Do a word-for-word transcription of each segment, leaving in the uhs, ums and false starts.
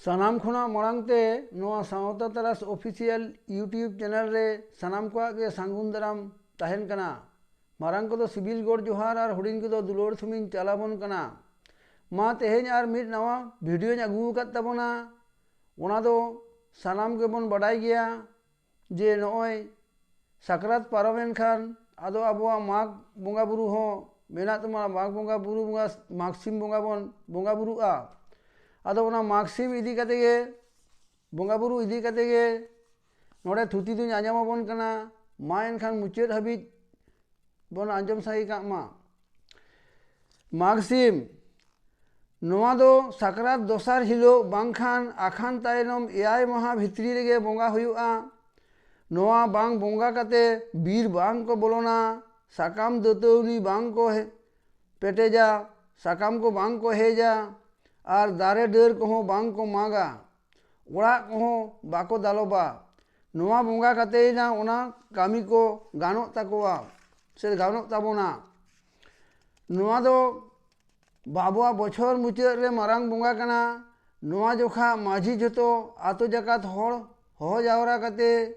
ᱥᱟᱱᱟᱢ ᱠᱷᱚᱱᱟᱜ ᱢᱟᱲᱟᱝ ᱛᱮ ᱱᱚᱣᱟ ᱥᱟᱶᱛᱟ ᱛᱟᱨᱟᱥ ᱚᱯᱷᱤᱥᱤᱭᱟᱞ YouTube ᱪᱮᱱᱮᱞ ᱨᱮ ᱥᱟᱱᱟᱢ ᱠᱚᱣᱟᱜ ᱜᱮ ᱥᱟᱹᱜᱩᱱ ᱫᱟᱨᱟᱢ ᱛᱟᱦᱮᱱ ᱠᱟᱱᱟ᱾ ᱢᱟᱨᱟᱝ ᱠᱚᱫᱚ ᱥᱤᱵᱤᱞ ᱜᱚᱰ ᱡᱚᱦᱟᱨ ᱟᱨ ᱦᱩᱰᱤᱧ ᱠᱚᱫᱚ ᱫᱩᱞᱟᱹᱲ ᱛᱷᱩᱢᱤᱧ ᱪᱟᱞᱟᱵᱚᱱ ᱠᱟᱱᱟ᱾ ᱢᱟ ᱛᱮᱦᱮᱧ ᱟᱨ ᱢᱤᱫ ᱱᱟᱣᱟ ᱵᱷᱤᱰᱤᱭᱳᱧ ᱟᱹᱜᱩ ᱟᱠᱟᱫ ᱛᱟᱵᱚᱱᱟ᱾ ᱚᱱᱟ ᱫᱚ ᱥᱟᱱᱟᱢ ᱜᱮᱵᱚᱱ ᱵᱟᱰᱟᱭ ᱜᱮᱭᱟ ᱡᱮ ᱱᱚᱜᱼᱚᱭ ᱥᱟᱠᱨᱟᱛ ᱯᱟᱨᱚᱢᱮᱱ ᱠᱷᱟᱱ ᱟᱫᱚ ᱟᱵᱚᱣᱟᱜ ᱢᱟᱜᱽ ᱵᱚᱸᱜᱟ ᱵᱩᱨᱩ ᱦᱚᱸ ᱢᱮᱱᱟᱜ ᱛᱟᱵᱚᱱᱟ᱾ ᱢᱟᱜᱽ ᱵᱚᱸᱜᱟ ᱵᱩᱨᱩ, ᱵᱚᱸᱜᱟ, ᱢᱟᱜᱽ ᱥᱤᱢ ᱵᱚᱸᱜᱟ ᱵᱚᱱ ᱵᱚᱸᱜᱟ ᱵᱩᱨᱩᱜᱼᱟ᱾ ᱟᱫᱚ ᱚᱱᱟ ᱢᱟᱜᱽ ᱥᱤᱢ ᱤᱫᱤ ᱠᱟᱛᱮ ᱜᱮ, ᱵᱚᱸᱜᱟ ᱵᱩᱨᱩ ᱤᱫᱤ ᱠᱟᱛᱮ ᱜᱮ ᱱᱚᱰᱮ ᱛᱷᱩᱛᱤ ᱫᱩᱧ ᱟᱸᱡᱚᱢ ᱟᱵᱚᱱ ᱠᱟᱱᱟ᱾ ᱢᱟ ᱮᱱᱠᱷᱟᱱ ᱢᱩᱪᱟᱹᱫ ᱦᱟᱹᱵᱤᱡ ᱵᱚᱱ ᱟᱸᱡᱚᱢ ᱥᱟᱸᱜᱮ ᱠᱟᱜ ᱢᱟ᱾ ᱢᱟᱜᱽ ᱥᱤᱢ, ᱱᱚᱣᱟ ᱫᱚ ᱥᱟᱠᱨᱟᱛ ᱫᱚᱥᱟᱨ ᱦᱤᱞᱳᱜ ᱵᱟᱝᱠᱷᱟᱱ ᱟᱠᱷᱟᱱ ᱛᱟᱭᱱᱚᱢ ᱮᱭᱟᱭ ᱢᱟᱦᱟ ᱵᱷᱤᱛᱨᱤ ᱨᱮᱜᱮ ᱵᱚᱸᱜᱟ ᱦᱩᱭᱩᱜᱼᱟ᱾ ᱱᱚᱣᱟ ᱵᱟᱝ ᱵᱚᱸᱜᱟ ᱠᱟᱛᱮ ᱵᱤᱨ ᱵᱟᱝ ᱠᱚ ᱵᱚᱞᱚᱱᱟ, ᱥᱟᱠᱟᱢ ᱫᱟᱹᱛᱟᱹᱣᱱᱤ ᱵᱟᱝ ᱠᱚ ᱦᱮ-, ᱯᱮᱴᱮᱡᱟ, ᱥᱟᱠᱟᱢ ᱠᱚ ᱵᱟᱝ ᱠᱚ ᱦᱮᱡᱟ, ᱟᱨ ᱫᱟᱨᱮ ᱰᱟᱹᱨ ᱠᱚᱦᱚᱸ ᱵᱟᱝ ᱠᱚ ᱢᱟᱜᱟ, ᱚᱲᱟᱜ ᱠᱚᱦᱚᱸ ᱵᱟᱠᱚ ᱫᱟᱞᱚᱵᱟ᱾ ᱱᱚᱣᱟ ᱵᱚᱸᱜᱟ ᱠᱟᱛᱮᱭᱮᱱᱟ ᱚᱱᱟ ᱠᱟᱹᱢᱤ ᱠᱚ ᱜᱟᱱᱚᱜ ᱛᱟᱠᱚᱣᱟ ᱥᱮ ᱜᱟᱱᱚᱜ ᱛᱟᱵᱚᱱᱟ᱾ ᱱᱚᱣᱟ ᱫᱚ ᱟᱵᱚᱣᱟᱜ ᱵᱚᱪᱷᱚᱨ ᱢᱩᱪᱟᱹᱫ ᱨᱮ ᱢᱟᱨᱟᱝ ᱵᱚᱸᱜᱟ ᱠᱟᱱᱟ᱾ ᱱᱚᱣᱟ ᱡᱚᱠᱷᱟ ᱢᱟᱹᱡᱷᱤ ᱡᱷᱚᱛᱚ ᱟᱛᱳ ᱡᱟᱠᱟᱛ ᱦᱚᱲ ᱦᱚᱦᱚ ᱡᱟᱣᱨᱟ ᱠᱟᱛᱮ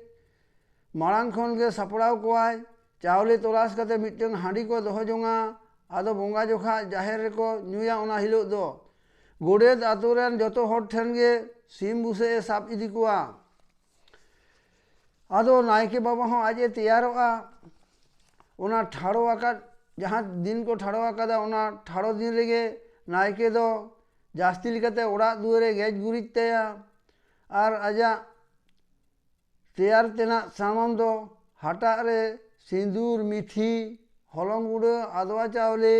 ᱢᱟᱲᱟᱝ ᱠᱷᱚᱱ ᱜᱮ ᱥᱟᱯᱲᱟᱣ ᱠᱚᱣᱟᱭ᱾ ᱪᱟᱣᱞᱮ ᱛᱚᱞᱟᱥ ᱠᱟᱛᱮ ᱢᱤᱫᱴᱟᱝ ᱦᱟᱺᱰᱤ ᱠᱚ ᱫᱚᱦᱚ ᱡᱚᱝᱟ᱾ ᱟᱫᱚ ᱵᱚᱸᱜᱟ ᱡᱚᱠᱷᱟ ᱡᱟᱦᱮᱨ ᱨᱮᱠᱚ ᱧᱩᱭᱟ ᱚᱱᱟ ᱦᱤᱞᱳᱜ ᱫᱚ᱾ ᱜᱚᱰᱮᱛ ᱟᱛᱳ ᱨᱮᱱ ᱡᱚᱛᱚ ᱦᱚᱲ ᱴᱷᱮᱱ ᱜᱮ ᱥᱤᱢ ᱵᱩᱥᱟᱹᱜ ᱮ ᱥᱟᱵ ᱤᱫᱤ ᱠᱚᱣᱟ᱾ ᱟᱫᱚ ᱱᱟᱭᱠᱮ ᱵᱟᱵᱟ ᱦᱚᱸ ᱟᱡ ᱮ ᱛᱮᱭᱟᱨᱚᱜᱼᱟ᱾ ᱚᱱᱟ ᱴᱷᱟᱲᱚ ᱟᱠᱟᱫ, ᱡᱟᱦᱟᱸ ᱫᱤᱱ ᱠᱚ ᱴᱷᱟᱲᱚ ᱟᱠᱟᱫᱟ, ᱚᱱᱟ ᱴᱷᱟᱲᱚ ᱫᱤᱱ ᱨᱮᱜᱮ ᱱᱟᱭᱠᱮ ᱫᱚ ᱡᱟᱹᱥᱛᱤ ᱞᱮᱠᱟᱛᱮ ᱚᱲᱟᱜ ᱫᱩᱣᱟᱹᱨᱮ ᱜᱮᱡ ᱜᱩᱨᱤᱡ ᱛᱟᱭᱟ᱾ ᱟᱨ ᱟᱡᱟᱜ ᱛᱮᱭᱟᱨ ᱛᱮᱱᱟᱜ ᱥᱟᱢᱟᱱ ᱫᱚ ᱦᱟᱴᱟᱜ ᱨᱮ ᱥᱤᱸᱫᱩᱨ, ᱢᱤᱛᱷᱤ, ᱦᱚᱞᱚᱝ ᱜᱩᱸᱰᱟᱹ, ᱟᱫᱽᱣᱟ ᱪᱟᱣᱞᱮ,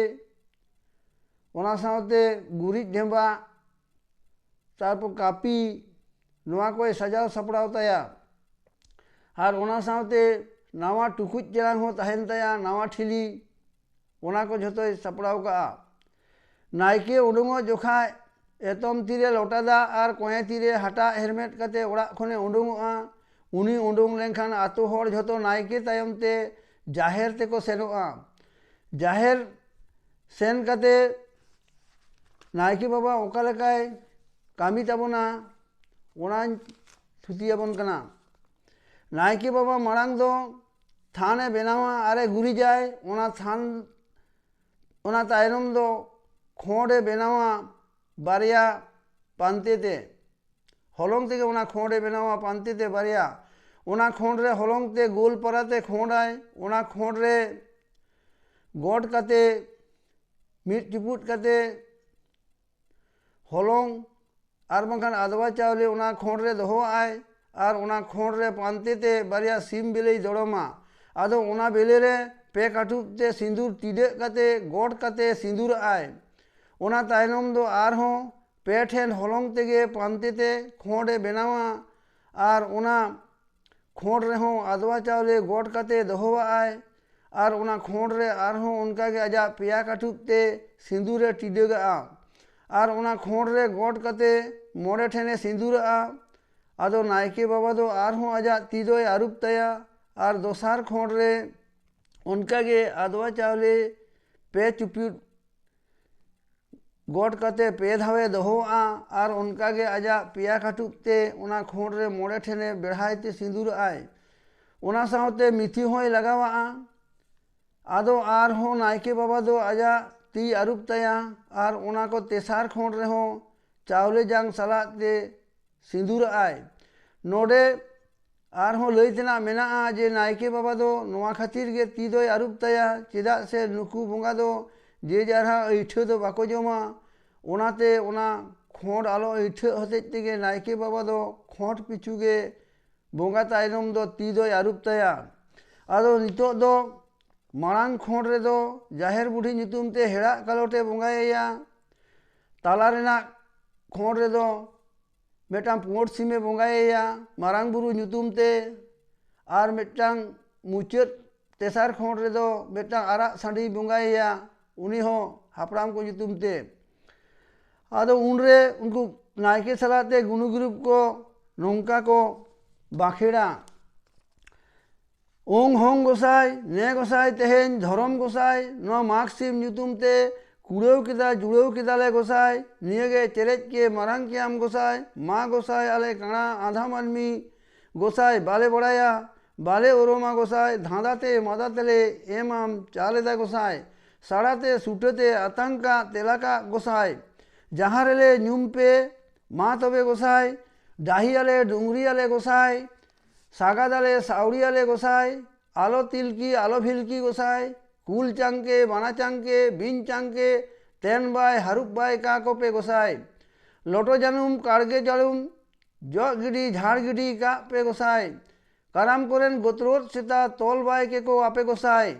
ᱚᱱᱟ ᱥᱟᱶᱛᱮ ᱜᱩᱨᱤᱡ ᱰᱷᱮᱸᱵᱟᱜ, ᱛᱟᱨᱯᱚᱨ ᱠᱟᱹᱯᱤ, ᱱᱚᱣᱟ ᱠᱚᱭ ᱥᱟᱡᱟᱣ ᱥᱟᱯᱲᱟᱣ ᱛᱟᱭᱟ᱾ ᱟᱨ ᱚᱱᱟ ᱥᱟᱶᱛᱮ ᱱᱟᱣᱟ ᱴᱩᱠᱩᱡ ᱪᱮᱞᱟᱝ ᱦᱚᱸ ᱛᱟᱦᱮᱱ ᱛᱟᱭᱟ, ᱱᱟᱣᱟ ᱴᱷᱤᱞᱤ, ᱚᱱᱟ ᱠᱚ ᱡᱷᱚᱛᱚᱭ ᱥᱟᱯᱲᱟᱣ ᱠᱟᱜᱼᱟ᱾ ᱱᱟᱭᱠᱮ ᱩᱰᱩᱝᱚᱜ ᱡᱚᱠᱷᱟᱡ ᱮᱛᱚᱢ ᱛᱤᱨᱮ ᱞᱚᱴᱟ ᱫᱟᱜ ᱟᱨ ᱠᱚᱸᱭᱮ ᱛᱤᱨᱮ ᱦᱟᱴᱟᱜ ᱦᱮᱨᱢᱮᱫ ᱠᱟᱛᱮ ᱚᱲᱟᱜ ᱠᱷᱚᱱᱮ ᱩᱰᱩᱝᱚᱜᱼᱟ᱾ ᱩᱱᱤ ᱩᱰᱩᱝ ᱞᱮᱱᱠᱷᱟᱱ ᱟᱛᱳ ᱦᱚᱲ ᱡᱷᱚᱛᱚ ᱱᱟᱭᱠᱮ ᱛᱟᱭᱚᱢ ᱛᱮ ᱡᱟᱦᱮᱨ ᱛᱮᱠᱚ ᱥᱮᱱᱚᱜᱼᱟ᱾ ᱡᱟᱦᱮᱨ ᱥᱮᱱ ᱠᱟᱛᱮ ᱱᱟᱭᱠᱮ ᱵᱟᱵᱟ ᱚᱠᱟ ᱞᱮᱠᱟᱭ ᱠᱟᱹᱢᱤ ᱛᱟᱵᱚᱱᱟ, ᱚᱱᱟᱧ ᱛᱷᱩᱛᱤᱭᱟᱵᱚᱱ ᱠᱟᱱᱟ᱾ ᱱᱟᱭᱠᱮ ᱵᱟᱵᱟ ᱢᱟᱲᱟᱝ ᱫᱚ ᱛᱷᱟᱱᱮ ᱵᱮᱱᱟᱣᱟ ᱟᱨᱮ ᱜᱩᱨᱤᱡᱟᱭ᱾ ᱚᱱᱟ ᱛᱷᱟᱱ, ᱚᱱᱟ ᱛᱟᱭᱱᱚᱢ ᱫᱚ ᱠᱷᱚᱸᱰᱮ ᱵᱮᱱᱟᱣᱟ ᱵᱟᱨᱭᱟ ᱯᱟᱱᱛᱮ ᱛᱮ, ᱦᱚᱞᱚᱝ ᱛᱮᱜᱮ ᱚᱱᱟ ᱠᱷᱚᱸᱰᱮ ᱵᱮᱱᱟᱣᱟ ᱯᱟᱱᱛᱮ ᱛᱮ ᱵᱟᱨᱭᱟ᱾ ᱚᱱᱟ ᱠᱷᱚᱸᱰ ᱨᱮ ᱦᱚᱞᱚᱝ ᱛᱮ ᱜᱳᱞ ᱯᱟᱨᱟᱛᱮ ᱠᱷᱚᱸᱰᱟᱭ᱾ ᱚᱱᱟ ᱠᱷᱚᱸᱰ ᱨᱮ ᱜᱚᱴ ᱠᱟᱛᱮ, ᱢᱤᱫ ᱪᱩᱯᱩᱫ ᱠᱟᱛᱮ ᱦᱚᱞᱚᱝ ᱟᱨ ᱵᱟᱝᱠᱷᱟᱱ ᱟᱫᱽᱣᱟ ᱪᱟᱣᱞᱮ ᱚᱱᱟ ᱠᱷᱚᱸᱰ ᱨᱮ ᱫᱚᱦᱚᱣᱟᱜᱼᱟᱭ᱾ ᱟᱨ ᱚᱱᱟ ᱠᱷᱚᱸᱰ ᱨᱮ ᱯᱟᱱᱛᱮ ᱛᱮ ᱵᱟᱨᱭᱟ ᱥᱤᱢ ᱵᱤᱞᱤᱭ ᱫᱚᱲᱚᱢᱟ᱾ ᱟᱫᱚ ᱚᱱᱟ ᱵᱮᱞᱮ ᱨᱮ ᱯᱮ ᱠᱟᱹᱴᱩᱵ ᱛᱮ ᱥᱤᱸᱫᱩᱨ ᱴᱤᱰᱟᱹᱜ ᱠᱟᱛᱮ ᱜᱚᱴ ᱠᱟᱛᱮ ᱥᱤᱸᱫᱩᱨᱟᱜᱼᱟᱭ᱾ ᱚᱱᱟ ᱛᱟᱭᱱᱚᱢ ᱫᱚ ᱟᱨᱦᱚᱸ ᱯᱮ ᱴᱷᱮᱱ ᱦᱚᱞᱚᱝ ᱛᱮᱜᱮ ᱯᱟᱱᱛᱮ ᱛᱮ ᱠᱷᱚᱸᱰᱮ ᱵᱮᱱᱟᱣᱟ᱾ ᱟᱨ ᱚᱱᱟ ᱠᱷᱚᱸᱰ ᱨᱮᱦᱚᱸ ᱟᱫᱽᱣᱟ ᱪᱟᱣᱞᱮ ᱜᱚᱴ ᱠᱟᱛᱮ ᱫᱚᱦᱚᱣᱟᱜᱼᱟᱭ᱾ ᱟᱨ ᱚᱱᱟ ᱠᱷᱚᱸᱰ ᱨᱮ ᱟᱨᱦᱚᱸ ᱚᱱᱠᱟᱜᱮ ᱟᱡᱟᱜ ᱯᱮᱭᱟ ᱠᱟᱹᱴᱩᱵ ᱛᱮ ᱥᱤᱸᱫᱩᱨᱮ ᱴᱤᱰᱟᱹᱜᱟᱜᱼᱟ᱾ ᱟᱨ ᱚᱱᱟ ᱠᱷᱚᱸᱰ ᱨᱮ ᱜᱚᱴ ᱠᱟᱛᱮ ᱢᱚᱬᱮ ᱴᱷᱮᱱᱮ ᱥᱤᱸᱫᱩᱨᱟᱜᱼᱟ᱾ ᱟᱫᱚ ᱱᱟᱭᱠᱮ ᱵᱟᱵᱟ ᱫᱚ ᱟᱨᱦᱚᱸ ᱟᱡᱟᱜ ᱛᱤ ᱫᱚᱭ ᱟᱹᱨᱩᱵ ᱛᱟᱭᱟ᱾ ᱟᱨ ᱫᱚᱥᱟᱨ ᱠᱷᱚᱸᱰ ᱨᱮ ᱚᱱᱠᱟᱜᱮ ᱟᱫᱽᱣᱟ ᱪᱟᱣᱞᱮ ᱯᱮ ᱪᱩᱯᱩᱫ ᱜᱚᱴ ᱠᱟᱛᱮ ᱯᱮ ᱫᱷᱟᱣᱮ ᱫᱚᱦᱚᱣᱟᱜᱼᱟ᱾ ᱟᱨ ᱚᱱᱠᱟᱜᱮ ᱟᱡᱟᱜ ᱯᱮᱭᱟ ᱠᱟᱹᱴᱩᱵ ᱛᱮ ᱚᱱᱟ ᱠᱷᱚᱸᱰ ᱨᱮ ᱢᱚᱬᱮ ᱴᱷᱮᱱᱮ ᱵᱮᱲᱦᱟᱭ ᱛᱮ ᱥᱤᱸᱫᱩᱨᱟᱜᱼᱟᱭ᱾ ᱚᱱᱟ ᱥᱟᱶᱛᱮ ᱢᱤᱛᱷᱤ ᱦᱚᱸᱭ ᱞᱟᱜᱟᱣᱟᱜᱼᱟ᱾ ᱟᱫᱚ ᱟᱨᱦᱚᱸ ᱱᱟᱭᱠᱮ ᱵᱟᱵᱟ ᱫᱚ ᱟᱡᱟᱜ ᱛᱤᱭ ᱟᱹᱨᱩᱵ ᱛᱟᱭᱟ᱾ ᱟᱨ ᱚᱱᱟ ᱠᱚ ᱛᱮᱥᱟᱨ ᱠᱷᱚᱸᱰ ᱨᱮᱦᱚᱸ ᱪᱟᱣᱞᱮ ᱡᱟᱝ ᱥᱟᱞᱟᱜ ᱛᱮ ᱥᱤᱸᱫᱩᱨᱟᱜᱼᱟᱭ᱾ ᱱᱚᱰᱮ ᱟᱨᱦᱚᱸ ᱞᱟᱹᱭ ᱛᱮᱱᱟᱜ ᱢᱮᱱᱟᱜᱼᱟ ᱡᱮ ᱱᱟᱭᱠᱮ ᱵᱟᱵᱟ ᱫᱚ ᱱᱚᱣᱟ ᱠᱷᱟᱹᱛᱤᱨ ᱜᱮ ᱛᱤ ᱫᱚᱭ ᱟᱹᱨᱩᱵ ᱛᱟᱭᱟ, ᱪᱮᱫᱟᱜ ᱥᱮ ᱱᱩᱠᱩ ᱵᱚᱸᱜᱟ ᱫᱚ ᱡᱮ ᱡᱟᱨᱦᱟ ᱟᱹᱭᱴᱷᱟᱹ ᱫᱚ ᱵᱟᱠᱚ ᱡᱚᱢᱟ᱾ ᱚᱱᱟᱛᱮ ᱚᱱᱟ ᱠᱷᱚᱸᱰ ᱟᱞᱚ ᱟᱹᱭᱴᱷᱟᱹᱜ ᱦᱚᱛᱮᱡ ᱛᱮᱜᱮ ᱱᱟᱭᱠᱮ ᱵᱟᱵᱟ ᱫᱚ ᱠᱷᱚᱸᱰ ᱯᱤᱪᱷᱩ ᱜᱮ ᱵᱚᱸᱜᱟ ᱛᱟᱭᱱᱚᱢ ᱫᱚ ᱛᱤ ᱫᱚᱭ ᱟᱹᱨᱩᱵ ᱛᱟᱭᱟ᱾ ᱟᱫᱚ ᱱᱤᱛᱚᱜ ᱫᱚ ᱢᱟᱲᱟᱝ ᱠᱷᱚᱸᱰ ᱨᱮᱫᱚ ᱡᱟᱦᱮᱨ ᱵᱩᱰᱷᱤ ᱧᱩᱛᱩᱢ ᱛᱮ ᱦᱮᱲᱟᱜ ᱠᱟᱞᱚᱴᱮ ᱵᱚᱸᱜᱟᱭᱮᱭᱟ᱾ ᱛᱟᱞᱟ ᱨᱮᱱᱟᱜ ᱠᱷᱚᱸᱰ ᱨᱮᱫᱚ ᱢᱤᱫᱴᱟᱝ ᱯᱩᱸᱰ ᱥᱤᱢᱮ ᱵᱚᱸᱜᱟᱭᱮᱭᱟ ᱢᱟᱨᱟᱝ ᱵᱩᱨᱩ ᱧᱩᱛᱩᱢ ᱛᱮ᱾ ᱟᱨ ᱢᱤᱫᱴᱟᱝ ᱢᱩᱪᱟᱹᱫ ᱛᱮᱥᱟᱨ ᱠᱷᱚᱸᱰ ᱨᱮᱫᱚ ᱢᱤᱫᱴᱟᱝ ᱟᱨᱟᱜ ᱥᱟᱺᱰᱤᱭ ᱵᱚᱸᱜᱟᱭᱮᱭᱟ, ᱩᱱᱤ ᱦᱚᱸ ᱦᱟᱯᱲᱟᱢ ᱠᱚ ᱧᱩᱛᱩᱢ ᱛᱮ᱾ ᱟᱫᱚ ᱩᱱᱨᱮ ᱩᱱᱠᱩ ᱱᱟᱭᱠᱮ ᱥᱟᱞᱟᱜ ᱛᱮ ᱜᱩᱱᱩ ᱜᱩᱨᱩᱯ ᱠᱚ ᱱᱚᱝᱠᱟ ᱠᱚ ᱵᱟᱸᱠᱷᱮᱲᱟ, ᱳᱝ ᱦᱚᱝ ᱜᱚᱸᱥᱟᱭ, ᱱᱮ ᱜᱚᱸᱥᱟᱭ ᱛᱮᱦᱮᱧ ᱫᱷᱚᱨᱚᱢ ᱜᱚᱸᱥᱟᱭ, ᱱᱚᱣᱟ ᱢᱟᱜᱽ ᱥᱤᱢ ᱧᱩᱛᱩᱢ ᱛᱮ ᱠᱩᱲᱟᱹᱣ ᱠᱮᱫᱟ, ᱡᱩᱲᱟᱹᱣ ᱠᱮᱫᱟᱞᱮ ᱜᱚᱸᱥᱟᱭ, ᱱᱤᱭᱟᱹᱜᱮ ᱪᱮᱨᱮᱡ ᱠᱮ ᱢᱟᱨᱟᱝ ᱠᱮᱭᱟᱢ ᱜᱚᱸᱥᱟᱭ, ᱢᱟ ᱜᱚᱸᱥᱟᱭ ᱟᱞᱮ ᱠᱟᱬᱟ ᱟᱫᱷᱟ ᱢᱟᱹᱱᱢᱤ ᱜᱚᱸᱥᱟᱭ ᱵᱟᱞᱮ ᱵᱟᱲᱟᱭᱟ, ᱵᱟᱞᱮ ᱩᱨᱩᱢᱟ ᱜᱚᱸᱥᱟᱭ, ᱫᱷᱟᱸᱫᱟ ᱛᱮ ᱢᱟᱫᱟ ᱛᱮᱞᱮ ᱮᱢᱟᱢ ᱪᱟᱞ ᱮᱫᱟ ᱜᱚᱸᱥᱟᱭ, ᱥᱟᱲᱟ ᱛᱮ ᱥᱩᱴᱟᱹ ᱛᱮ ᱟᱛᱟᱝ ᱠᱟᱜ ᱛᱮᱞᱟ ᱠᱟᱜ ᱜᱚᱸᱥᱟᱭ, ᱡᱟᱦᱟᱸ ᱨᱮᱞᱮ ᱧᱩᱢ ᱯᱮ ᱢᱟ ᱛᱚᱵᱮ ᱜᱚᱸᱥᱟᱭ, ᱰᱟᱹᱦᱤᱭᱟᱞᱮ ᱰᱩᱝᱨᱤᱭᱟᱞᱮ ᱜᱚᱸᱥᱟᱭ, ᱥᱟᱜᱟᱫᱟᱞᱮ ᱥᱟᱣᱲᱤᱭᱟᱞᱮ ᱜᱚᱸᱥᱟᱭ, ᱟᱞᱚ ᱛᱤᱞᱠᱤ ᱟᱞᱚ ᱵᱷᱤᱞᱠᱤ ᱜᱚᱸᱥᱟᱭ, ᱠᱩᱞ ᱪᱟᱝᱠᱮ ᱵᱟᱱᱟ ᱪᱟᱝᱠᱮ ᱵᱤᱧ ᱪᱟᱝᱠᱮ ᱛᱮᱱ ᱵᱟᱭ ᱦᱟᱹᱨᱩᱵ ᱵᱟᱭ ᱠᱟ ᱠᱚᱯᱮ ᱜᱚᱸᱥᱟᱭ, ᱞᱚᱴᱚ ᱡᱟᱹᱱᱩᱢ ᱠᱟᱲᱜᱮ ᱡᱟᱹᱱᱩᱢ ᱡᱚᱜ ᱜᱤᱰᱤ ᱡᱷᱟᱲ ᱜᱤᱰᱤ ᱠᱟᱜ ᱯᱮ ᱜᱚᱸᱥᱟᱭ, ᱠᱟᱨᱟᱢ ᱠᱚᱨᱮᱱ ᱜᱚᱛᱨᱚᱫ ᱥᱮᱛᱟ ᱛᱚᱞ ᱵᱟᱭ ᱠᱮᱠᱚ ᱟᱯᱮ ᱜᱚᱸᱥᱟᱭ,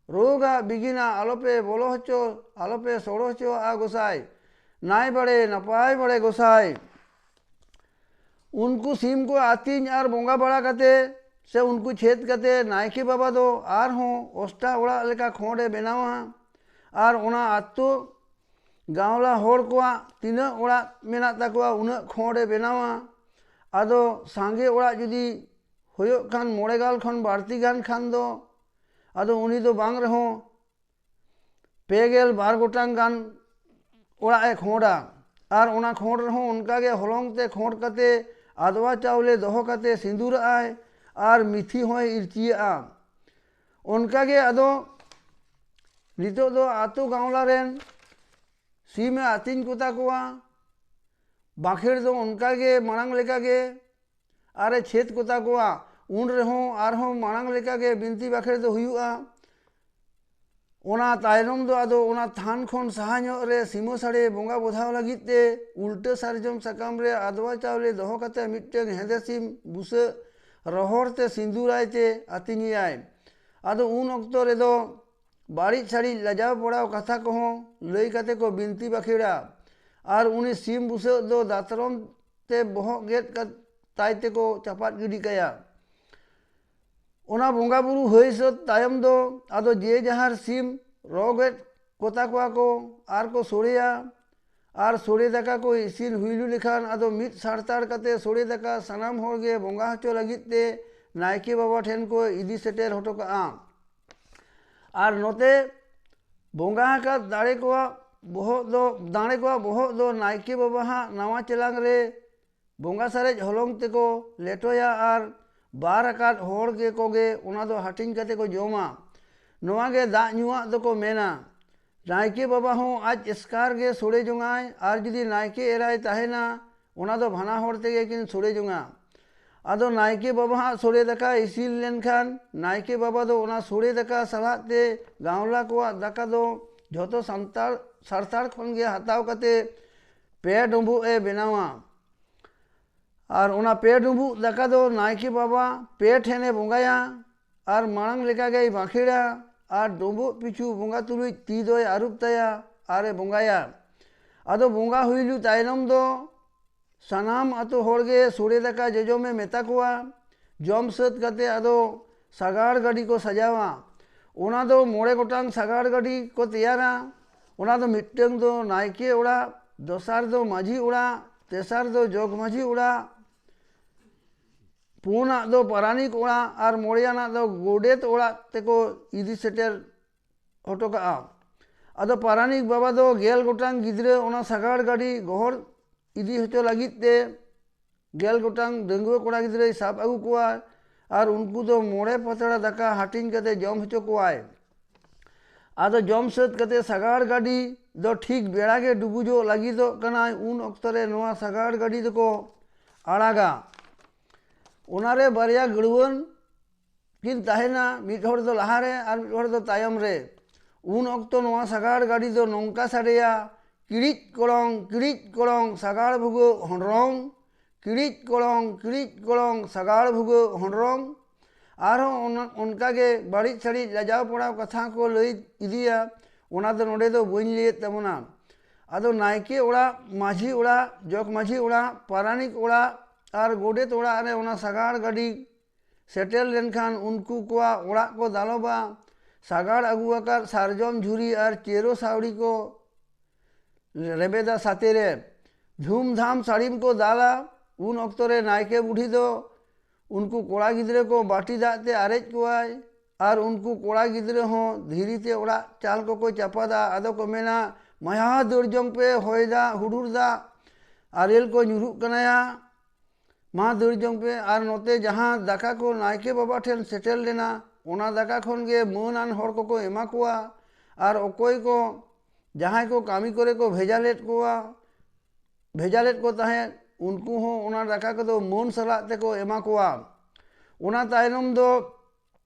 ᱨᱳᱜᱟᱜ ᱵᱤᱜᱤᱱᱟ ᱟᱞᱚᱯᱮ ᱵᱚᱞᱚ ᱦᱚᱪᱚ ᱟᱞᱚᱯᱮ ᱥᱚᱲᱚ ᱦᱚᱪᱚᱣᱟᱜᱼᱟ ᱜᱚᱸᱥᱟᱭ, ᱱᱟᱭ ᱵᱟᱲᱮ ᱱᱟᱯᱟᱭ ᱵᱟᱲᱮ ᱜᱚᱸᱥᱟᱭ᱾ ᱩᱱᱠᱩ ᱥᱤᱢ ᱠᱚ ᱟᱹᱛᱤᱧ ᱟᱨ ᱵᱚᱸᱜᱟ ᱵᱟᱲᱟ ᱠᱟᱛᱮ ᱥᱮ ᱩᱱᱠᱩ ᱪᱷᱮᱫ ᱠᱟᱛᱮ ᱱᱟᱭᱠᱮ ᱵᱟᱵᱟ ᱫᱚ ᱟᱨᱦᱚᱸ ᱚᱥᱴᱟ ᱚᱲᱟᱜ ᱞᱮᱠᱟ ᱠᱷᱚᱸᱰ ᱮ ᱵᱮᱱᱟᱣᱟ᱾ ᱟᱨ ᱚᱱᱟ ᱟᱛᱳ ᱜᱟᱶᱞᱟ ᱦᱚᱲ ᱠᱚᱣᱟᱜ ᱛᱤᱱᱟᱹᱜ ᱚᱲᱟᱜ ᱢᱮᱱᱟᱜ ᱛᱟᱠᱚᱣᱟ ᱩᱱᱟᱹᱜ ᱠᱷᱚᱸᱰ ᱮ ᱵᱮᱱᱟᱣᱟ᱾ ᱟᱫᱚ ᱥᱟᱸᱜᱮ ᱚᱲᱟᱜ ᱡᱩᱫᱤ ᱦᱩᱭᱩᱜ ᱠᱷᱟᱱ ᱢᱚᱬᱮ ᱜᱟᱞ ᱠᱷᱚᱱ ᱵᱟᱹᱲᱛᱤ ᱜᱟᱱ ᱠᱷᱟᱱ ᱫᱚ ᱟᱫᱚ ᱩᱱᱤ ᱫᱚ ᱵᱟᱝ ᱨᱮᱦᱚᱸ ᱯᱮ ᱜᱮᱞ ᱵᱟᱨ ᱜᱚᱴᱟᱝ ᱜᱟᱱ ᱚᱲᱟᱜ ᱮ ᱠᱷᱚᱸᱰᱟ᱾ ᱟᱨ ᱚᱱᱟ ᱠᱷᱚᱸᱰ ᱨᱮᱦᱚᱸ ᱚᱱᱠᱟᱜᱮ ᱦᱚᱞᱚᱝ ᱛᱮ ᱠᱷᱚᱸᱰ ᱠᱟᱛᱮ ᱟᱫᱣᱟ ᱪᱟᱣᱞᱮ ᱫᱚᱦᱚ ᱠᱟᱛᱮ ᱥᱤᱸᱫᱩᱨᱟᱜᱼᱟᱭ ᱟᱨ ᱢᱤᱛᱷᱤ ᱦᱚᱸᱭ ᱤᱨᱪᱤᱭᱟᱜᱼᱟ᱾ ᱚᱱᱠᱟᱜᱮ ᱟᱫᱚ ᱱᱤᱛᱚᱜ ᱫᱚ ᱟᱛᱳ ᱜᱟᱶᱞᱟ ᱨᱮᱱ ᱥᱤᱢ ᱮ ᱟᱹᱛᱤᱧ ᱠᱚᱛᱟ ᱠᱚᱣᱟ᱾ ᱵᱟᱸᱠᱷᱮᱲ ᱫᱚ ᱚᱱᱠᱟᱜᱮ ᱢᱟᱲᱟᱝ ᱞᱮᱠᱟᱜᱮ ᱟᱨᱮ ᱪᱷᱮᱫ ᱠᱚᱛᱟ ᱠᱚᱣᱟ᱾ ᱩᱱ ᱨᱮᱦᱚᱸ ᱟᱨᱦᱚᱸ ᱢᱟᱲᱟᱝ ᱞᱮᱠᱟᱜᱮ ᱵᱤᱱᱛᱤ ᱵᱟᱸᱠᱷᱮᱲ ᱫᱚ ᱦᱩᱭᱩᱜᱼᱟ᱾ ᱚᱱᱟ ᱛᱟᱭᱱᱚᱢ ᱫᱚ ᱟᱫᱚ ᱚᱱᱟ ᱛᱷᱟᱱ ᱠᱷᱚᱱ ᱥᱟᱦᱟ ᱧᱚᱜ ᱨᱮ ᱥᱤᱢᱟᱹ ᱥᱟᱹᱲᱮ ᱵᱚᱸᱜᱟ ᱵᱚᱫᱷᱟᱣ ᱞᱟᱹᱜᱤᱫ ᱛᱮ ᱩᱞᱴᱟᱹ ᱥᱟᱨᱡᱚᱢ ᱥᱟᱠᱟᱢ ᱨᱮ ᱟᱫᱣᱟ ᱪᱟᱣᱞᱮ ᱫᱚᱦᱚ ᱠᱟᱛᱮ ᱢᱤᱫᱴᱟᱝ ᱦᱮᱸᱫᱮ ᱥᱤᱢ ᱵᱩᱥᱟᱹᱜ ᱨᱚᱦᱚᱲ ᱛᱮ ᱥᱤᱸᱫᱩᱨᱟᱭ ᱛᱮ ᱟᱹᱛᱤᱧᱮᱭᱟᱭ᱾ ᱟᱫᱚ ᱩᱱ ᱚᱠᱛᱚ ᱨᱮᱫᱚ ᱵᱟᱹᱲᱤᱡ ᱥᱟᱹᱲᱤᱡ ᱞᱟᱡᱟᱣ ᱯᱟᱲᱟᱣ ᱠᱟᱛᱷᱟ ᱠᱚᱦᱚᱸ ᱞᱟᱹᱭ ᱠᱟᱛᱮ ᱠᱚ ᱵᱤᱱᱛᱤ ᱵᱟᱠᱷᱮᱲᱟ᱾ ᱟᱨ ᱩᱱᱤ ᱥᱤᱢ ᱵᱩᱥᱟᱹᱜ ᱫᱚ ᱫᱟᱛᱨᱚᱢ ᱛᱮ ᱵᱚᱦᱚᱜ ᱜᱮᱫ ᱠᱟ- ᱛᱟᱭ ᱛᱮᱠᱚ ᱪᱟᱯᱟᱫ ᱜᱤᱰᱤ ᱠᱟᱭᱟ᱾ ᱚᱱᱟ ᱵᱚᱸᱜᱟ ᱵᱩᱨᱩ ᱦᱩᱭ ᱥᱟᱹᱛ ᱛᱟᱭᱚᱢ ᱫᱚ ᱟᱫᱚ ᱡᱮ ᱡᱟᱦᱟᱨ ᱥᱤᱢ ᱨᱚ ᱜᱮᱫ ᱠᱚᱛᱟ ᱠᱚᱣᱟ ᱠᱚ ᱟᱨ ᱠᱚ ᱥᱚᱲᱮᱭᱟ᱾ ᱟᱨ ᱥᱚᱲᱮ ᱫᱟᱠᱟ ᱠᱚ ᱤᱥᱤᱱ ᱦᱩᱭᱞᱩ ᱞᱮᱠᱷᱟᱱ ᱟᱫᱚ ᱢᱤᱫ ᱥᱟᱨᱛᱟᱲ ᱠᱟᱛᱮ ᱥᱚᱲᱮ ᱫᱟᱠᱟ ᱥᱟᱱᱟᱢ ᱦᱚᱲ ᱜᱮ ᱵᱚᱸᱜᱟ ᱦᱚᱪᱚ ᱞᱟᱹᱜᱤᱫ ᱛᱮ ᱱᱟᱭᱠᱮ ᱵᱟᱵᱟ ᱴᱷᱮᱱ ᱠᱚ ᱤᱫᱤ ᱥᱮᱴᱮᱨ ᱦᱚᱴᱚ ᱠᱟᱜᱼᱟ᱾ ᱟᱨ ᱱᱚᱛᱮ ᱵᱚᱸᱜᱟ ᱟᱠᱟᱫ ᱫᱟᱲᱮ ᱠᱚᱣᱟᱜ ᱵᱚᱦᱚᱜ ᱫᱚ ᱫᱟᱲᱮ ᱠᱚᱣᱟᱜ ᱵᱚᱦᱚᱜ ᱫᱚ ᱱᱟᱭᱠᱮ ᱵᱟᱵᱟ ᱦᱟᱜ ᱱᱟᱣᱟ ᱪᱮᱞᱟᱝ ᱨᱮ ᱵᱚᱸᱜᱟ ᱥᱟᱨᱮᱡ ᱦᱚᱞᱚᱝ ᱛᱮᱠᱚ ᱞᱮᱴᱚᱭᱟ ᱟᱨ ᱵᱟᱨ ᱟᱠᱟᱫ ᱦᱚᱲ ᱜᱮ ᱠᱚᱜᱮ ᱚᱱᱟ ᱫᱚ ᱦᱟᱹᱴᱤᱧ ᱠᱟᱛᱮ ᱠᱚ ᱡᱚᱢᱟ᱾ ᱱᱚᱣᱟ ᱜᱮ ᱫᱟᱜ ᱧᱩᱣᱟᱜ ᱫᱚᱠᱚ ᱢᱮᱱᱟ᱾ ᱱᱟᱭᱠᱮ ᱵᱟᱵᱟ ᱦᱚᱸ ᱟᱡ ᱮᱥᱠᱟᱨ ᱜᱮ ᱥᱳᱲᱮ ᱡᱚᱝᱟᱭ, ᱟᱨ ᱡᱩᱫᱤ ᱱᱟᱭᱠᱮ ᱮᱨᱟᱭ ᱛᱟᱦᱮᱱᱟ, ᱚᱱᱟ ᱫᱚ ᱵᱟᱱᱟ ᱦᱚᱲ ᱛᱮᱜᱮ ᱠᱤᱱ ᱥᱳᱲᱮ ᱡᱚᱝᱟ᱾ ᱟᱫᱚ ᱱᱟᱭᱠᱮ ᱵᱟᱵᱟ ᱦᱟᱜ ᱥᱳᱲᱮ ᱫᱟᱠᱟ ᱤᱥᱤᱱ ᱞᱮᱱᱠᱷᱟᱱ ᱱᱟᱭᱠᱮ ᱵᱟᱵᱟ ᱫᱚ ᱚᱱᱟ ᱥᱳᱲᱮ ᱫᱟᱠᱟ ᱥᱟᱞᱟᱜ ᱛᱮ ᱜᱟᱶᱞᱟ ᱠᱚᱣᱟᱜ ᱫᱟᱠᱟ ᱫᱚ ᱡᱷᱚᱛᱚ ᱥᱟᱱᱛᱟᱲ ᱥᱟᱨᱛᱟᱲ ᱠᱷᱚᱱ ᱜᱮ ᱦᱟᱛᱟᱣ ᱠᱟᱛᱮ ᱯᱮ ᱰᱩᱸᱵᱩᱜ ᱮ ᱵᱮᱱᱟᱣᱟ᱾ ᱟᱨ ᱚᱱᱟ ᱯᱮ ᱰᱩᱸᱵᱩᱜ ᱫᱟᱠᱟ ᱫᱚ ᱱᱟᱭᱠᱮ ᱵᱟᱵᱟ ᱯᱮ ᱴᱷᱮᱱᱮ ᱵᱚᱸᱜᱟᱭᱟ᱾ ᱟᱨ ᱢᱟᱲᱟᱝ ᱞᱮᱠᱟ ᱜᱮᱭ ᱵᱟᱸᱠᱷᱮᱲᱟ᱾ ᱟᱨ ᱰᱩᱸᱵᱩᱜ ᱯᱤᱪᱷᱩ ᱵᱚᱸᱜᱟ ᱛᱩᱞᱩᱡ ᱛᱤ ᱫᱚᱭ ᱟᱹᱨᱩᱵ ᱛᱟᱭᱟ ᱟᱨᱮ ᱵᱚᱸᱜᱟᱭᱟ᱾ ᱟᱫᱚ ᱵᱚᱸᱜᱟ ᱦᱩᱭ ᱞᱩ ᱛᱟᱭᱱᱚᱢ ᱫᱚ ᱥᱟᱱᱟᱢ ᱟᱛᱳ ᱦᱚᱲ ᱜᱮ ᱥᱳᱲᱮ ᱫᱟᱠᱟ ᱡᱚᱡᱚᱢᱮ ᱢᱮᱛᱟ ᱠᱚᱣᱟ᱾ ᱡᱚᱢ ᱥᱟᱹᱛ ᱠᱟᱛᱮ ᱟᱫᱚ ᱥᱟᱜᱟᱲ ᱜᱟᱹᱰᱤ ᱠᱚ ᱥᱟᱡᱟᱣᱟ᱾ ᱚᱱᱟ ᱫᱚ ᱢᱚᱬᱮ ᱜᱚᱴᱟᱝ ᱥᱟᱜᱟᱲ ᱜᱟᱹᱰᱤ ᱠᱚ ᱛᱮᱭᱟᱨᱟ᱾ ᱚᱱᱟ ᱫᱚ ᱢᱤᱫᱴᱟᱝ ᱫᱚ ᱱᱟᱭᱠᱮ ᱚᱲᱟᱜ, ᱫᱚᱥᱟᱨ ᱫᱚ ᱢᱟᱹᱡᱷᱤ ᱚᱲᱟᱜ, ᱛᱮᱥᱟᱨ ᱫᱚ ᱡᱚᱜᱽ ᱢᱟᱹᱡᱷᱤ ᱚᱲᱟᱜ, ᱯᱩᱱᱟᱜ ᱫᱚ ᱯᱟᱨᱟᱱᱤᱠ ᱚᱲᱟᱜ ᱟᱨ ᱢᱚᱬᱮᱭᱟᱱᱟᱜ ᱫᱚ ᱜᱚᱰᱮᱛ ᱚᱲᱟᱜ ᱛᱮᱠᱚ ᱤᱫᱤ ᱥᱮᱴᱮᱨ ᱦᱚᱴᱚ ᱠᱟᱜᱼᱟ᱾ ᱟᱫᱚ ᱯᱟᱨᱟᱱᱤᱠ ᱵᱟᱵᱟ ᱫᱚ ᱜᱮᱞ ᱜᱚᱴᱟᱝ ᱜᱤᱫᱽᱨᱟᱹ ᱚᱱᱟ ᱥᱟᱜᱟᱲ ᱜᱟᱹᱰᱤ ᱜᱚᱦᱚᱲ ᱤᱫᱤ ᱦᱚᱪᱚ ᱞᱟᱹᱜᱤᱫ ᱛᱮ ᱜᱮᱞ ᱜᱚᱴᱟᱝ ᱰᱟᱺᱜᱩᱣᱟᱹ ᱠᱚᱲᱟ ᱜᱤᱫᱽᱨᱟᱹᱭ ᱥᱟᱵ ᱟᱹᱜᱩ ᱠᱚᱣᱟ ᱟᱨ ᱩᱱᱠᱩ ᱫᱚ ᱢᱚᱬᱮ ᱯᱟᱛᱲᱟ ᱫᱟᱠᱟ ᱦᱟᱹᱴᱤᱧ ᱠᱟᱛᱮ ᱡᱚᱢ ᱦᱚᱪᱚ ᱠᱚᱣᱟᱭ᱾ ᱟᱫᱚ ᱡᱚᱢ ᱥᱟᱹᱛ ᱠᱟᱛᱮ ᱥᱟᱜᱟᱲ ᱜᱟᱹᱰᱤ ᱫᱚ ᱴᱷᱤᱠ ᱵᱮᱲᱟ ᱜᱮ ᱰᱩᱵᱩᱡᱚᱜ ᱞᱟᱹᱜᱤᱫᱚᱜ ᱠᱟᱱᱟᱭ, ᱩᱱ ᱚᱠᱛᱚ ᱨᱮ ᱱᱚᱣᱟ ᱥᱟᱜᱟᱲ ᱜᱟᱹᱰᱤ ᱫᱚᱠᱚ ᱟᱲᱟᱜᱟ᱾ ᱚᱱᱟᱨᱮ ᱵᱟᱨᱭᱟ ᱜᱟᱹᱲᱣᱟᱹᱱ ᱠᱤᱱ ᱛᱟᱦᱮᱱᱟ, ᱢᱤᱫ ᱦᱚᱲ ᱫᱚ ᱞᱟᱦᱟᱨᱮ ᱟᱨ ᱢᱤᱫ ᱦᱚᱲ ᱫᱚ ᱛᱟᱭᱚᱢ ᱨᱮ᱾ ᱩᱱ ᱚᱠᱛᱚ ᱱᱚᱣᱟ ᱥᱟᱜᱟᱲ ᱜᱟᱹᱰᱤ ᱫᱚ ᱱᱚᱝᱠᱟ ᱥᱟᱰᱮᱭᱟ, ᱠᱤᱲᱤᱡ ᱠᱚᱲᱚᱝ, ᱠᱤᱲᱤᱡ ᱠᱚᱲᱚᱝ, ᱥᱟᱜᱟᱲ ᱵᱷᱩᱜᱟᱹᱜ ᱦᱚᱸᱰᱨᱚᱝ, ᱠᱤᱲᱤᱡ ᱠᱚᱲᱚᱝ, ᱠᱤᱲᱤᱡ ᱠᱚᱲᱚᱝ, ᱥᱟᱜᱟᱲ ᱵᱷᱩᱜᱟᱹᱜ ᱦᱚᱸᱰᱨᱚᱝ᱾ ᱟᱨᱦᱚᱸ ᱚᱱ-, ᱚᱱᱠᱟᱜᱮ ᱵᱟᱹᱲᱤᱡ ᱥᱟᱹᱲᱤᱡ ᱞᱟᱡᱟᱣ ᱯᱟᱲᱟᱣ ᱠᱟᱛᱷᱟ ᱠᱚ ᱞᱟᱹᱭ ᱤᱫᱤᱭᱟ, ᱚᱱᱟ ᱫᱚ ᱱᱚᱰᱮ ᱫᱚ ᱵᱟᱹᱧ ᱞᱟᱹᱭᱮᱫ ᱛᱟᱵᱚᱱᱟ᱾ ᱟᱫᱚ ᱱᱟᱭᱠᱮ ᱚᱲᱟᱜ, ᱢᱟᱹᱡᱷᱤ ᱚᱲᱟᱜ, ᱡᱚᱜᱽ ᱢᱟᱹᱡᱷᱤ ᱚᱲᱟᱜ, ᱯᱟᱨᱟᱱᱤᱠ ᱚᱲᱟᱜ ᱟᱨ ᱜᱚᱰᱮᱛ ᱚᱲᱟᱜ ᱨᱮ ᱚᱱᱟ ᱥᱟᱜᱟᱲ ᱜᱟᱹᱰᱤ ᱥᱮᱴᱮᱨ ᱞᱮᱱᱠᱷᱟᱱ ᱩᱱᱠᱩ ᱠᱚᱣᱟᱜ ᱚᱲᱟᱜ ᱠᱚ ᱫᱟᱞᱚᱵᱟ᱾ ᱥᱟᱜᱟᱲ ᱟᱹᱜᱩ ᱟᱠᱟᱫ ᱥᱟᱨᱡᱚᱢ ᱡᱷᱩᱨᱤ ᱟᱨ ᱪᱮᱨᱚ ᱥᱟᱹᱣᱲᱤ ᱠᱚ ᱨᱮᱵᱮᱫᱟ ᱥᱟᱛᱮ ᱨᱮ᱾ ᱫᱷᱩᱢᱫᱷᱟᱢ ᱥᱟᱹᱲᱤᱢ ᱠᱚ ᱫᱟᱞᱟ᱾ ᱩᱱ ᱚᱠᱛᱚ ᱨᱮ ᱱᱟᱭᱠᱮ ᱵᱩᱰᱷᱤ ᱫᱚ ᱩᱱᱠᱩ ᱠᱚᱲᱟ ᱜᱤᱫᱽᱨᱟᱹ ᱠᱚ ᱵᱟᱹᱴᱤ ᱫᱟᱜ ᱛᱮ ᱟᱨᱮᱡ ᱠᱚᱣᱟᱭ᱾ ᱟᱨ ᱩᱱᱠᱩ ᱠᱚᱲᱟ ᱜᱤᱫᱽᱨᱟᱹ ᱦᱚᱸ ᱫᱷᱤᱨᱤ ᱛᱮ ᱚᱲᱟᱜ ᱪᱟᱞ ᱠᱚᱠᱚ ᱪᱟᱯᱟᱫᱟ᱾ ᱟᱫᱚ ᱠᱚ ᱢᱮᱱᱟ, "ᱢᱟᱭᱟ, ᱫᱟᱹᱲ ᱡᱚᱝ ᱯᱮ, ᱦᱚᱭ ᱫᱟᱜ, ᱦᱩᱰᱩᱨ ᱫᱟᱜ, ᱟᱨᱮᱞ ᱠᱚ ᱧᱩᱨᱩᱜ ᱠᱟᱱᱟᱭᱟ, ᱢᱟ ᱫᱟᱹᱲ ᱡᱚᱝ ᱯᱮ᱾" ᱟᱨ ᱱᱚᱛᱮ ᱡᱟᱦᱟᱸ ᱫᱟᱠᱟ ᱠᱚ ᱱᱟᱭᱠᱮ ᱵᱟᱵᱟ ᱴᱷᱮᱱ ᱥᱮᱴᱮᱨ ᱞᱮᱱᱟ, ᱚᱱᱟ ᱫᱟᱠᱟ ᱠᱷᱚᱱ ᱜᱮ ᱢᱟᱹᱱ ᱟᱱ ᱦᱚᱲ ᱠᱚᱠᱚ ᱮᱢᱟ ᱠᱚᱣᱟ᱾ ᱟᱨ ᱚᱠᱚᱭ ᱠᱚ, ᱡᱟᱦᱟᱸᱭ ᱠᱚ ᱠᱟᱹᱢᱤ ᱠᱚᱨᱮ ᱠᱚ ᱵᱷᱮᱡᱟ ᱞᱮᱫ ᱠᱚᱣᱟ, ᱵᱷᱮᱡᱟ ᱞᱮᱫ ᱠᱚ ᱛᱟᱦᱮᱸᱫ, ᱩᱱᱠᱩ ᱦᱚᱸ ᱚᱱᱟ ᱫᱟᱠᱟ ᱠᱚᱫᱚ ᱢᱟᱹᱱ ᱥᱟᱞᱟᱜ ᱛᱮᱠᱚ ᱮᱢᱟ ᱠᱚᱣᱟ᱾ ᱚᱱᱟ ᱛᱟᱭᱱᱚᱢ ᱫᱚ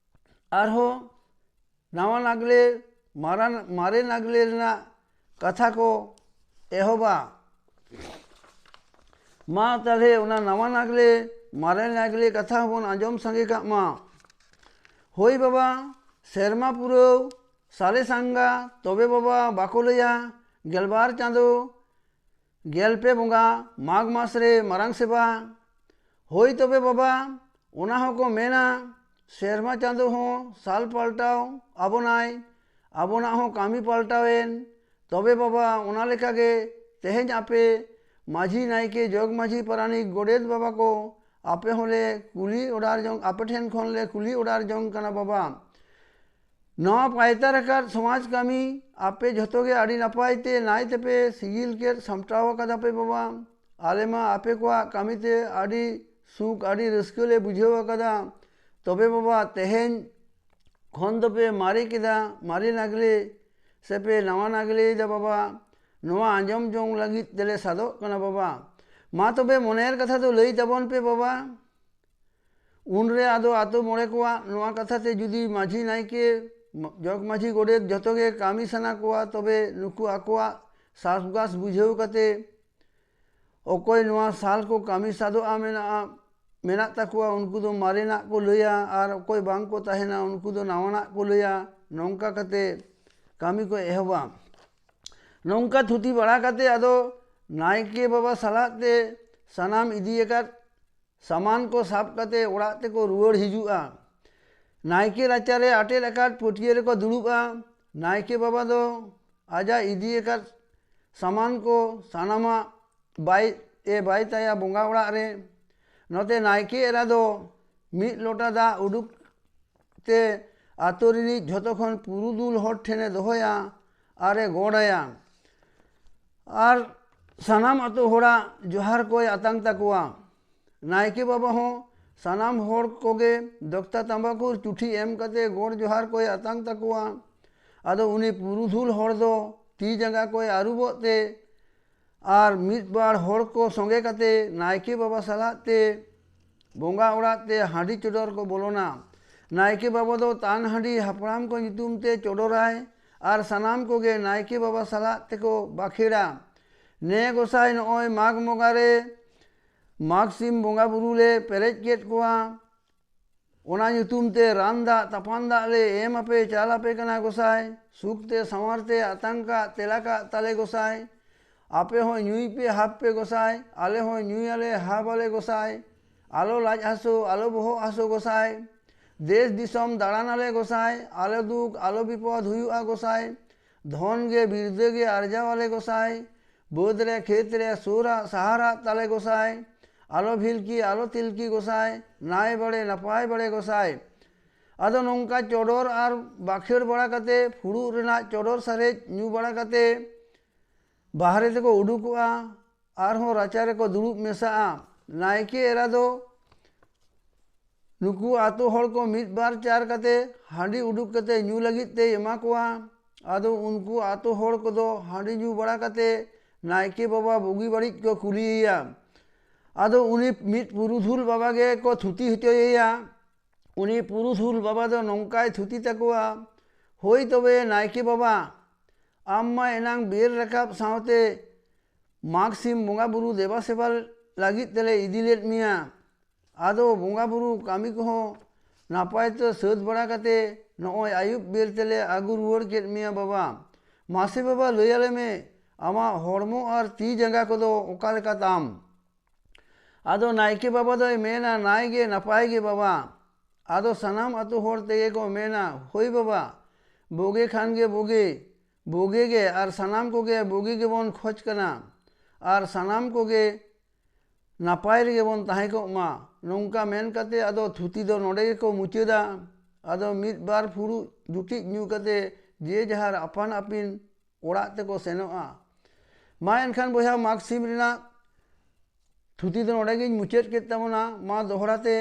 ᱟᱨᱦᱚᱸ ᱱᱟᱣᱟ ᱱᱟᱜᱽᱞᱮ, ᱢᱟᱨᱟᱱ-, ᱢᱟᱨᱮ ᱱᱟᱜᱽᱞᱮ ᱨᱮᱱᱟᱜ ᱠᱟᱛᱷᱟ ᱠᱚ ᱮᱦᱚᱵᱟ᱾ ᱢᱟ ᱛᱟᱦᱞᱮ ᱚᱱᱟ ᱱᱟᱣᱟ ᱱᱟᱜᱽᱞᱮ, ᱢᱟᱨᱮ ᱱᱟᱜᱽᱞᱮ ᱠᱟᱛᱷᱟ ᱦᱚᱸᱵᱚᱱ ᱟᱸᱡᱚᱢ ᱥᱟᱸᱜᱮ ᱠᱟᱜ ᱢᱟ᱾ ᱦᱳᱭ ᱵᱟᱵᱟ, ᱥᱮᱨᱢᱟ ᱯᱩᱨᱟᱹᱣ ᱥᱟᱞᱮ ᱥᱟᱸᱜᱟ, ᱛᱚᱵᱮ ᱵᱟᱵᱟ ᱵᱟᱠᱚ ᱞᱟᱹᱭᱟ ᱜᱮᱞᱵᱟᱨ ᱪᱟᱸᱫᱳ, ᱜᱮᱞ ᱯᱮ ᱵᱚᱸᱜᱟ, ᱢᱟᱜᱽ ᱢᱟᱥ ᱨᱮ ᱢᱟᱨᱟᱝ ᱥᱮᱵᱟ᱾ ᱦᱳᱭ ᱛᱚᱵᱮ ᱵᱟᱵᱟ, ᱚᱱᱟ ᱦᱚᱸᱠᱚ ᱢᱮᱱᱟ, ᱥᱮᱨᱢᱟ ᱪᱟᱸᱫᱳ ᱦᱚᱸ ᱥᱟᱞ ᱯᱟᱞᱴᱟᱣ ᱟᱵᱚᱱᱟᱭ, ᱟᱵᱚᱱᱟᱜ ᱦᱚᱸ ᱠᱟᱹᱢᱤ ᱯᱟᱞᱴᱟᱣᱮᱱ᱾ ᱛᱚᱵᱮ ᱵᱟᱵᱟ, ᱚᱱᱟ ᱞᱮᱠᱟᱜᱮ ᱛᱮᱦᱮᱧ ᱟᱯᱮ ᱢᱟᱹᱡᱷᱤ, ᱱᱟᱭᱠᱮ, ᱡᱚᱜᱽ ᱢᱟᱹᱡᱷᱤ, ᱯᱟᱨᱟᱱᱤᱠ, ᱜᱚᱰᱮᱛ ᱵᱟᱵᱟ ᱠᱚ, ᱟᱯᱮ ᱦᱚᱸᱞᱮ ᱠᱩᱞᱤ ᱚᱰᱟᱨ ᱡᱚᱝ, ᱟᱯᱮ ᱴᱷᱮᱱ ᱠᱷᱚᱱ ᱞᱮ ᱠᱩᱞᱤ ᱚᱰᱟᱨ ᱡᱚᱝ ᱠᱟᱱᱟ ᱵᱟᱵᱟ᱾ ᱱᱚᱣᱟ ᱯᱟᱭᱛᱟᱨ ᱟᱠᱟᱫ ᱥᱚᱢᱟᱡᱽ ᱠᱟᱹᱢᱤ ᱟᱯᱮ ᱡᱷᱚᱛᱚ ᱜᱮ ᱟᱹᱰᱤ ᱱᱟᱯᱟᱭ ᱛᱮ ᱱᱟᱭ ᱛᱮᱯᱮ ᱥᱤᱜᱤᱞ ᱠᱮᱫ ᱥᱟᱢᱴᱟᱣ ᱟᱠᱟᱫᱟ ᱯᱮ ᱵᱟᱵᱟ᱾ ᱟᱞᱮ ᱢᱟ ᱟᱯᱮ ᱠᱚᱣᱟᱜ ᱠᱟᱹᱢᱤ ᱛᱮ ᱟᱹᱰᱤ ᱥᱩᱠ, ᱟᱹᱰᱤ ᱨᱟᱹᱥᱠᱟᱹ ᱞᱮ ᱵᱩᱡᱷᱟᱹᱣ ᱟᱠᱟᱫᱟ᱾ ᱛᱚᱵᱮ ᱵᱟᱵᱟ, ᱛᱮᱦᱮᱧ ᱠᱷᱚᱱ ᱫᱚᱯᱮ ᱢᱟᱨᱮ ᱠᱮᱫᱟ, ᱢᱟᱨᱮ ᱱᱟᱜᱽᱞᱮ ᱥᱮᱯᱮ ᱱᱟᱣᱟ ᱱᱟᱜᱽᱞᱮᱭᱮᱫᱟ ᱵᱟᱵᱟ, ᱱᱚᱣᱟ ᱟᱸᱡᱚᱢ ᱡᱚᱝ ᱞᱟᱹᱜᱤᱫ ᱛᱮᱞᱮ ᱥᱟᱫᱚᱜ ᱠᱟᱱᱟ ᱵᱟᱵᱟ᱾ ᱢᱟ ᱛᱚᱵᱮ ᱢᱚᱱᱮᱨ ᱠᱟᱛᱷᱟ ᱫᱚ ᱞᱟᱹᱭ ᱛᱟᱵᱚᱱ ᱯᱮ ᱵᱟᱵᱟ᱾ ᱩᱱᱨᱮ ᱟᱫᱚ ᱟᱛᱳ ᱢᱚᱬᱮ ᱠᱚᱣᱟᱜ ᱱᱚᱣᱟ ᱠᱟᱛᱷᱟ ᱛᱮ ᱡᱩᱫᱤ ᱢᱟᱹᱡᱷᱤ, ᱱᱟᱭᱠᱮ, ᱡᱚᱜᱽ ᱢᱟᱹᱡᱷᱤ, ᱜᱚᱰᱮᱛ ᱡᱚᱛᱚ ᱜᱮ ᱠᱟᱹᱢᱤ ᱥᱟᱱᱟ ᱠᱚᱣᱟ, ᱛᱚᱵᱮ ᱱᱩᱠᱩ ᱟᱠᱚᱣᱟᱜ ᱥᱟᱥᱵᱟᱥ ᱵᱩᱡᱷᱟᱹᱣ ᱠᱟᱛᱮ ᱚᱠᱚᱭ ᱱᱚᱣᱟ ᱥᱟᱞ ᱠᱚ ᱠᱟᱹᱢᱤ ᱥᱟᱫᱚᱜᱼᱟ ᱢᱮᱱᱟᱜᱼᱟ, ᱢᱮᱱᱟᱜ ᱛᱟᱠᱚᱣᱟ, ᱩᱱᱠᱩ ᱫᱚ ᱢᱟᱨᱮᱱᱟᱜ ᱠᱚ ᱞᱟᱹᱭᱟ, ᱟᱨ ᱚᱠᱚᱭ ᱵᱟᱝ ᱠᱚ ᱛᱟᱦᱮᱱᱟ, ᱩᱱᱠᱩ ᱫᱚ ᱱᱟᱣᱟᱱᱟᱜ ᱠᱚ ᱞᱟᱹᱭᱟ᱾ ᱱᱚᱝᱠᱟ ᱠᱟᱛᱮ ᱠᱟᱹᱢᱤ ᱠᱚ ᱮᱦᱚᱵᱟ᱾ ᱱᱚᱝᱠᱟ ᱛᱷᱩᱛᱤ ᱵᱟᱲᱟ ᱠᱟᱛᱮ ᱟᱫᱚ ᱱᱟᱭᱠᱮ ᱵᱟᱵᱟ ᱥᱟᱞᱟᱜ ᱛᱮ ᱥᱟᱱᱟᱢ ᱤᱫᱤ ᱟᱠᱟᱫ ᱥᱟᱢᱟᱱ ᱠᱚ ᱥᱟᱵ ᱠᱟᱛᱮ ᱚᱲᱟᱜ ᱛᱮᱠᱚ ᱨᱩᱣᱟᱹᱲ ᱦᱤᱡᱩᱜᱼᱟ᱾ ᱱᱟᱭᱠᱮ ᱨᱟᱪᱟᱨᱮ ᱟᱴᱮᱫ ᱟᱠᱟᱫ ᱯᱟᱹᱴᱭᱟᱹ ᱨᱮᱠᱚ ᱫᱩᱲᱩᱵᱼᱟ᱾ ᱱᱟᱭᱠᱮ ᱵᱟᱵᱟ ᱫᱚ ᱟᱡᱟᱜ ᱤᱫᱤ ᱟᱠᱟᱫ ᱥᱟᱢᱟᱱ ᱠᱚ ᱥᱟᱱᱟᱢᱟᱜ ᱵᱟᱭ ᱮ ᱵᱟᱭ ᱛᱟᱭᱟ ᱵᱚᱸᱜᱟ ᱚᱲᱟᱜ ᱨᱮ᱾ ᱱᱚᱛᱮ ᱱᱟᱭᱠᱮ ᱮᱨᱟ ᱫᱚ ᱢᱤᱫ ᱞᱚᱴᱟ ᱫᱟᱜ ᱩᱰᱩᱠ ᱛᱮ ᱟᱛᱳ ᱨᱤᱱᱤᱡ ᱡᱷᱚᱛᱚ ᱠᱷᱚᱱ ᱯᱩᱨᱩᱫᱷᱩᱞ ᱦᱚᱲ ᱴᱷᱮᱱᱮ ᱫᱚᱦᱚᱭᱟ ᱟᱨᱮ ᱜᱚᱰ ᱟᱭᱟ᱾ ᱟᱨ ᱥᱟᱱᱟᱢ ᱟᱛᱳ ᱦᱚᱲᱟᱜ ᱡᱚᱦᱟᱨ ᱠᱚᱭ ᱟᱛᱟᱝ ᱛᱟᱠᱚᱣᱟ᱾ ᱱᱟᱭᱠᱮ ᱵᱟᱵᱟ ᱦᱚᱸ ᱥᱟᱱᱟᱢ ᱦᱚᱲ ᱠᱚᱜᱮ ᱫᱚᱠᱛᱟ ᱛᱟᱢᱵᱟᱠᱩᱨ ᱪᱩᱴᱷᱤ ᱮᱢ ᱠᱟᱛᱮ ᱜᱚᱰ ᱡᱚᱦᱟᱨ ᱠᱚᱭ ᱟᱛᱟᱝ ᱛᱟᱠᱚᱣᱟ᱾ ᱟᱫᱚ ᱩᱱᱤ ᱯᱩᱨᱩᱫᱷᱩᱞ ᱦᱚᱲ ᱫᱚ ᱛᱤ ᱡᱟᱸᱜᱟ ᱠᱚᱭ ᱟᱹᱨᱩᱵᱚᱜ ᱛᱮ ᱟᱨ ᱢᱤᱫ ᱵᱟᱨ ᱦᱚᱲ ᱠᱚ ᱥᱚᱸᱜᱮ ᱠᱟᱛᱮ ᱱᱟᱭᱠᱮ ᱵᱟᱵᱟ ᱥᱟᱞᱟᱜ ᱛᱮ ᱵᱚᱸᱜᱟ ᱚᱲᱟᱜ ᱛᱮ ᱦᱟᱺᱰᱤ ᱪᱚᱰᱚᱨ ᱠᱚ ᱵᱚᱞᱚᱱᱟ᱾ ᱱᱟᱭᱠᱮ ᱵᱟᱵᱟ ᱫᱚ ᱛᱟᱱ ᱦᱟᱺᱰᱤ ᱦᱟᱯᱲᱟᱢ ᱠᱚ ᱧᱩᱛᱩᱢ ᱛᱮ ᱪᱚᱰᱚᱨᱟᱭ ᱟᱨ ᱥᱟᱱᱟᱢ ᱠᱚᱜᱮ ᱱᱟᱭᱠᱮ ᱵᱟᱵᱟ ᱥᱟᱞᱟᱜ ᱛᱮᱠᱚ ᱵᱟᱠᱷᱮᱲᱟ, "ᱱᱮ ᱜᱚᱸᱥᱟᱭ, ᱱᱚᱜᱼᱚᱭ ᱢᱟᱜᱽ ᱵᱚᱸᱜᱟ ᱨᱮ ᱢᱟᱜᱽ ᱥᱤᱢ ᱵᱚᱸᱜᱟ ᱵᱩᱨᱩ ᱞᱮ ᱯᱮᱨᱮᱡ ᱠᱮᱫ ᱠᱚᱣᱟ, ᱚᱱᱟ ᱧᱩᱛᱩᱢ ᱛᱮ ᱨᱟᱱ ᱫᱟᱜ ᱛᱟᱯᱟᱱ ᱫᱟᱜ ᱞᱮ ᱮᱢ ᱟᱯᱮ ᱪᱟᱞ ᱟᱯᱮ ᱠᱟᱱᱟ ᱜᱚᱸᱥᱟᱭ᱾ ᱥᱩᱠ ᱛᱮ ᱥᱟᱶᱟᱨ ᱛᱮ ᱟᱛᱟᱝ ᱠᱟᱜ ᱛᱮᱞᱟ ᱠᱟᱜ ᱛᱟᱞᱮ ᱜᱚᱸᱥᱟᱭ᱾ ᱟᱯᱮ ᱦᱚᱸ ᱧᱩᱭ ᱯᱮ ᱦᱟᱯ ᱯᱮ ᱜᱚᱸᱥᱟᱭ, ᱟᱞᱮ ᱦᱚᱸ ᱧᱩᱭᱟᱞᱮ ᱦᱟᱵ ᱟᱞᱮ ᱜᱚᱸᱥᱟᱭ᱾ ᱟᱞᱚ ᱞᱟᱡ ᱦᱟᱹᱥᱩ, ᱟᱞᱚ ᱵᱚᱦᱚᱜ ᱦᱟᱹᱥᱩ ᱜᱚᱸᱥᱟᱭ᱾ ᱫᱮᱥ ᱫᱤᱥᱚᱢ ᱫᱟᱬᱟᱱ ᱟᱞᱮ ᱜᱚᱸᱥᱟᱭ, ᱟᱞᱚ ᱫᱩᱠ ᱟᱞᱚ ᱵᱤᱯᱚᱫ ᱦᱩᱭᱩᱜᱼᱟ ᱜᱚᱸᱥᱟᱭ᱾ ᱫᱷᱚᱱ ᱜᱮ ᱵᱤᱨᱫᱟᱹ ᱜᱮ ᱟᱨᱡᱟᱣ ᱟᱞᱮ ᱜᱚᱸᱥᱟᱭ᱾ ᱵᱟᱹᱫᱽ ᱨᱮ ᱠᱷᱮᱛ ᱨᱮ ᱥᱩᱨᱟᱜ ᱥᱟᱦᱟᱨᱟᱜ ᱛᱟᱞᱮ ᱜᱚᱸᱥᱟᱭ᱾ ᱟᱞᱚ ᱵᱷᱤᱞᱠᱤ ᱟᱞᱚ ᱛᱤᱞᱠᱤ ᱜᱚᱸᱥᱟᱭ, ᱱᱟᱭ ᱵᱟᱲᱮ ᱱᱟᱯᱟᱭ ᱵᱟᱲᱮ ᱜᱚᱸᱥᱟᱭ᱾" ᱟᱫᱚ ᱱᱚᱝᱠᱟ ᱪᱚᱰᱚᱨ ᱟᱨ ᱵᱟᱠᱷᱮᱲ ᱵᱟᱲᱟ ᱠᱟᱛᱮ, ᱯᱷᱩᱲᱩᱜ ᱨᱮᱱᱟᱜ ᱪᱚᱰᱚᱨ ᱥᱟᱨᱮᱡ ᱧᱩ ᱵᱟᱲᱟ ᱠᱟᱛᱮ, ᱵᱟᱦᱨᱮ ᱛᱮᱠᱚ ᱩᱰᱩᱠᱚᱜᱼᱟ᱾ ᱟᱨᱦᱚᱸ ᱨᱟᱪᱟ ᱨᱮᱠᱚ ᱫᱩᱲᱩᱵ ᱢᱮᱥᱟᱜᱼᱟ᱾ ᱱᱟᱭᱠᱮ ᱮᱨᱟ ᱫᱚ ᱱᱩᱠᱩ ᱟᱛᱳ ᱦᱚᱲ ᱠᱚ ᱢᱤᱫ ᱵᱟᱨ ᱪᱟᱨ ᱠᱟᱛᱮ ᱦᱟᱺᱰᱤ ᱩᱰᱩᱠ ᱠᱟᱛᱮ ᱧᱩ ᱞᱟᱹᱜᱤᱫ ᱛᱮᱭ ᱮᱢᱟ ᱠᱚᱣᱟ᱾ ᱟᱫᱚ ᱩᱱᱠᱩ ᱟᱛᱳ ᱦᱚᱲ ᱠᱚᱫᱚ ᱦᱟᱺᱰᱤ ᱧᱩ ᱵᱟᱲᱟ ᱠᱟᱛᱮ ᱱᱟᱭᱠᱮ ᱵᱟᱵᱟ ᱵᱩᱜᱤ ᱵᱟᱹᱲᱤᱡ ᱠᱚ ᱠᱩᱞᱤᱭᱮᱭᱟ᱾ ᱟᱫᱚ ᱩᱱᱤ ᱢᱤᱫ ᱯᱩᱨᱩᱫᱷᱩᱞ ᱵᱟᱵᱟ ᱜᱮ ᱠᱚ ᱛᱷᱩᱛᱤ ᱦᱚᱪᱚᱭᱮᱭᱟ᱾ ᱩᱱᱤ ᱯᱩᱨᱩᱫᱷᱩᱞ ᱵᱟᱵᱟ ᱫᱚ ᱱᱚᱝᱠᱟᱭ ᱛᱷᱩᱛᱤ ᱛᱟᱠᱚᱣᱟ, "ᱦᱳᱭ ᱛᱚᱵᱮ ᱱᱟᱭᱠᱮ ᱵᱟᱵᱟ, ᱟᱢ ᱢᱟ ᱮᱱᱟᱝ ᱵᱮᱨ ᱨᱟᱠᱟᱵ ᱥᱟᱶᱛᱮ ᱢᱟᱜᱽ ᱥᱤᱢ ᱵᱚᱸᱜᱟ ᱵᱩᱨᱩ ᱫᱮᱵᱟ ᱥᱮᱵᱟ ᱞᱟᱹᱜᱤᱫ ᱛᱮᱞᱮ ᱤᱫᱤ ᱞᱮᱫ ᱢᱮᱭᱟ᱾ ᱟᱫᱚ ᱵᱚᱸᱜᱟ ᱵᱩᱨᱩ ᱠᱟᱹᱢᱤ ᱠᱚᱦᱚᱸ ᱱᱟᱯᱟᱭ ᱛᱮ ᱥᱟᱹᱛ ᱵᱟᱲᱟ ᱠᱟᱛᱮ ᱱᱚᱜᱼᱚᱭ ᱟᱹᱭᱩᱵ ᱵᱮᱨ ᱛᱮᱞᱮ ᱟᱹᱜᱩ ᱨᱩᱣᱟᱹᱲ ᱠᱮᱫ ᱢᱮᱭᱟ ᱵᱟᱵᱟ᱾ ᱢᱟᱥᱮ ᱵᱟᱵᱟ, ᱞᱟᱹᱭ ᱟᱞᱮ ᱢᱮ, ᱟᱢᱟᱜ ᱦᱚᱲᱢᱚ ᱟᱨ ᱛᱤ ᱡᱟᱸᱜᱟ ᱠᱚᱫᱚ ᱚᱠᱟ ᱞᱮᱠᱟ ᱛᱟᱢ?" ᱟᱫᱚ ᱱᱟᱭᱠᱮ ᱵᱟᱵᱟ ᱫᱚᱭ ᱢᱮᱱᱟ, "ᱱᱟᱭ ᱜᱮ ᱱᱟᱯᱟᱭ ᱜᱮ ᱵᱟᱵᱟ᱾" ᱟᱫᱚ ᱥᱟᱱᱟᱢ ᱟᱛᱳ ᱦᱚᱲ ᱛᱮᱜᱮ ᱠᱚ ᱢᱮᱱᱟ, "ᱦᱳᱭ ᱵᱟᱵᱟ, ᱵᱳᱜᱮ ᱠᱷᱟᱱ ᱜᱮ ᱵᱳᱜᱮ, ᱵᱳᱜᱮ ᱜᱮ, ᱟᱨ ᱥᱟᱱᱟᱢ ᱠᱚᱜᱮ ᱵᱳᱜᱮ ᱜᱮᱵᱚᱱ ᱠᱷᱚᱡᱽ ᱠᱟᱱᱟ, ᱟᱨ ᱥᱟᱱᱟᱢ ᱠᱚᱜᱮ ᱱᱟᱯᱟᱭ ᱨᱮᱜᱮ ᱵᱚᱱ ᱛᱟᱦᱮᱸ ᱠᱚᱜ ᱢᱟ᱾" ᱱᱚᱝᱠᱟ ᱢᱮᱱ ᱠᱟᱛᱮ ᱟᱫᱚ ᱛᱷᱩᱛᱤ ᱫᱚ ᱱᱚᱰᱮ ᱜᱮᱠᱚ ᱢᱩᱪᱟᱹᱫᱟ᱾ ᱟᱫᱚ ᱢᱤᱫ ᱵᱟᱨ ᱯᱷᱩᱲᱩᱜ ᱡᱩᱴᱤᱡ ᱧᱩ ᱠᱟᱛᱮ ᱡᱮ ᱡᱟᱦᱟᱨ ᱟᱯᱟᱱ ᱟᱹᱯᱤᱱ ᱚᱲᱟᱜ ᱛᱮᱠᱚ ᱥᱮᱱᱚᱜᱼᱟ᱾ ᱢᱟ ᱮᱱᱠᱷᱟᱱ ᱵᱚᱭᱦᱟ, ᱢᱟᱜᱽ ᱥᱤᱢ ᱨᱮᱱᱟᱜ ᱛᱷᱩᱛᱤ ᱫᱚ ᱱᱚᱰᱮ ᱜᱤᱧ ᱢᱩᱪᱟᱹᱫ ᱠᱮᱫ ᱛᱟᱵᱚᱱᱟ᱾ ᱢᱟ ᱫᱚᱦᱲᱟ ᱛᱮ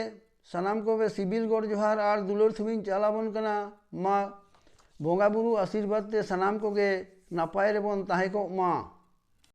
ᱥᱟᱱᱟᱢ ᱠᱚᱜᱮ ᱥᱤᱵᱤᱞ ᱜᱚᱰ ᱡᱚᱦᱟᱨ ᱟᱨ ᱫᱩᱞᱟᱹᱲ ᱛᱷᱩᱢᱤᱧ ᱪᱟᱞ ᱟᱵᱚᱱ ᱠᱟᱱᱟ᱾ ᱢᱟ ᱵᱚᱸᱜᱟ ᱵᱩᱨᱩ ᱟᱥᱤᱨᱵᱟᱫᱽ ᱛᱮ ᱥᱟᱱᱟᱢ ᱠᱚᱜᱮ ᱱᱟᱯᱟᱭ ᱨᱮᱵᱚᱱ ᱛᱟᱦᱮᱸ ᱠᱚᱜ ᱢᱟ᱾